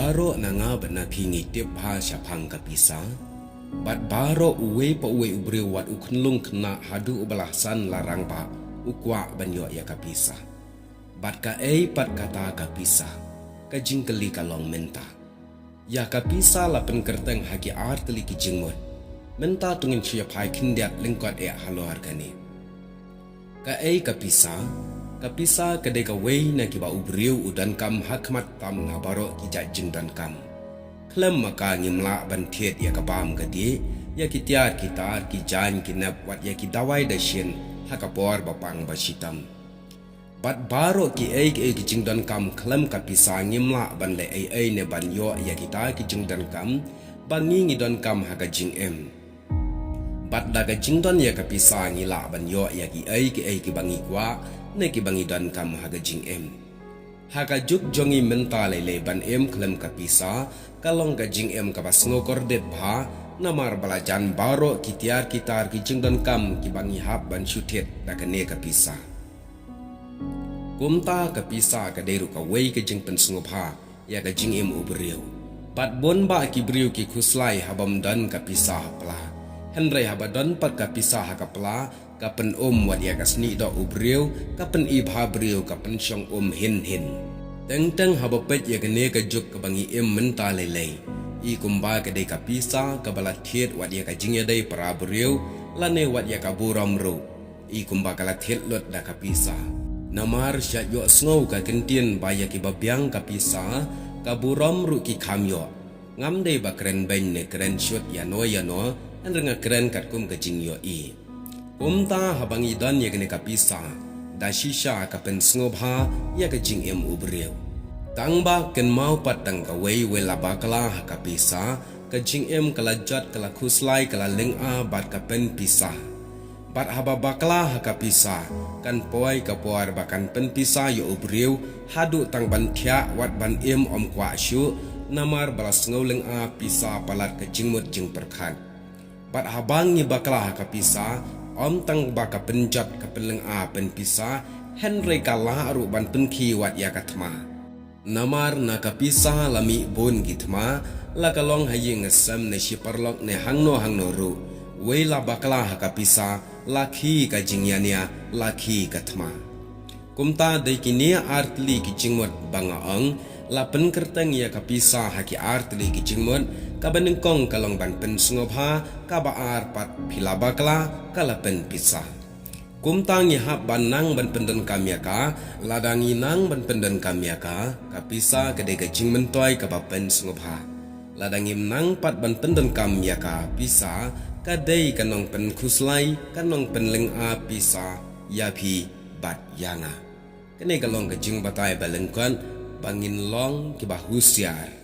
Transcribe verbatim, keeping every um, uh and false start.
Baroh na nga bad na phi ngi tip bha shaphang ka pisa. Bad baroh uwei pa uwei u briew, wat u khunlung khynnah haduh u ba la san la rangbah, u kwah ban ïoh ïa ka pisa. Bad kaei pat kata ka pisa? Ka jingkylli ka long mynta. Ïa ka pisa la pynkyrteng ha ki ar tylli ki jingmut. Mynta to ngin shu ïa phai khyndiat lyngkot eh halor kane. Kaei ka pisa? Ka pisa ka dei kawei na kiba u briew u donkam ha khmat tam na baroh ki jait jingdonkam. Khlem ma ka ngim lah ban thied ïa ka bam ka dih, ïa ki tiar ki tar, ki jaiñ ki nep, wat ïa ki dawai dashin ha ka por ba pang ba shitom. Bad baroh kiei kiei ki jingdonkam khlem ka pisa ngim lah ban leh ei ei ne ban ïoh ïa kita ki jingdonkam ba ngi ngi donkam ha ka jingim. Bad da ka jingdon ïa ka pisa ngi lah ban ïoh ïa kiei kiei kiba ngi kwah ne kiba ngi donkam ha ka jingim. Ha ka juk jong ngi mynta lei lei, ban im khlem ka pisa ka long ka jingim kaba sngewkordit bha, namar ba la jan baroh ki tiar ki tar ki jingdonkam kiba ngi hap ban shu thied da kane ka pisa. Kumta ka pisa ka dei ruh kawei ka jingpynsngewbha ïa ka jingim u briew. Bad bun bah ki briew ki khuslai ha bym don ka pisa ha pla. Hynrei haba don pat ka pisa ha ka pla, ka pynum wat ïa ka snieh doh u briew, ka pyni bha briew, ka pynshong um hin hin. Teng teng haba peit ïa kane ka juk kaba ngi im mynta lei lei, i kumba ka dei ka pisa kaba la thied wat ïa ka jingïadei para briew, lane wat ïa ka burom ruh. I kumba ka la thied lut da ka pisa. Namar sha ïohsngew ka kyntien ba ïa kiba biang ka pisa, ka burom ruh ki kham ïoh. Ngam dei ba kren beiñ ne kren shut ïano ïano, hynrei nga kren katkum ka jingïohi. Kumta haba ngi don ïa kane ka pisa, da shisha ka pynsngewbha ïa ka jingim u briew. Tang ba kynmaw pat tang kawei, wei la bakla ha ka pisa, ka jingim ka la jot, ka la khuslai, ka la lynga bad ka pynpisa. Bad haba bakla ha ka pisa, kan poi ka por ba kan pynpisa ïa u briew, haduh tang ban thiah wat ban im ym kwah shuh, namar ba la sngew lynga pisa palat ka jingmut jingpyrkhat. Bad haba ngi bakla ha ka pisa, ym tang ba ka pynjot ka pynlynga pynpisa, hynrei ka lah ruh ban pynkhih wat ïa ka thma. Namar na ka pisa la mih bun ki thma, la ka long ha ïing ha sem ne shi paralok ne hangno hangno ruh. Wei la bakla ha ka pisa, la khih ka jingïania, la khih ka thma. Kumta dei kine ar tylli ki jingmut ba nga ong, la pynkyrteng ïa ka pisa ha ki ar tylli ki jingmut, kaba nyngkong ka long ban pynsngewbha, kaba ar pat phi la bakla, ka la pynpisa. Kumta ngi hap ban nang ban pyndonkam ïa ka, lada ngi nang ban pyndonkam ïa ka, ka pisa ka dei ka jingmyntoi kaba pynsngewbha. Lada ngim nang pat ban pyndonkam ïa ka pisa, ka dei ka nongpynkhuslai, ka nongpynlynga pisa, ïa phi bad ïa nga. Kane ka long ka jingbatai ba lyngkot, ba ngin long kiba husiar.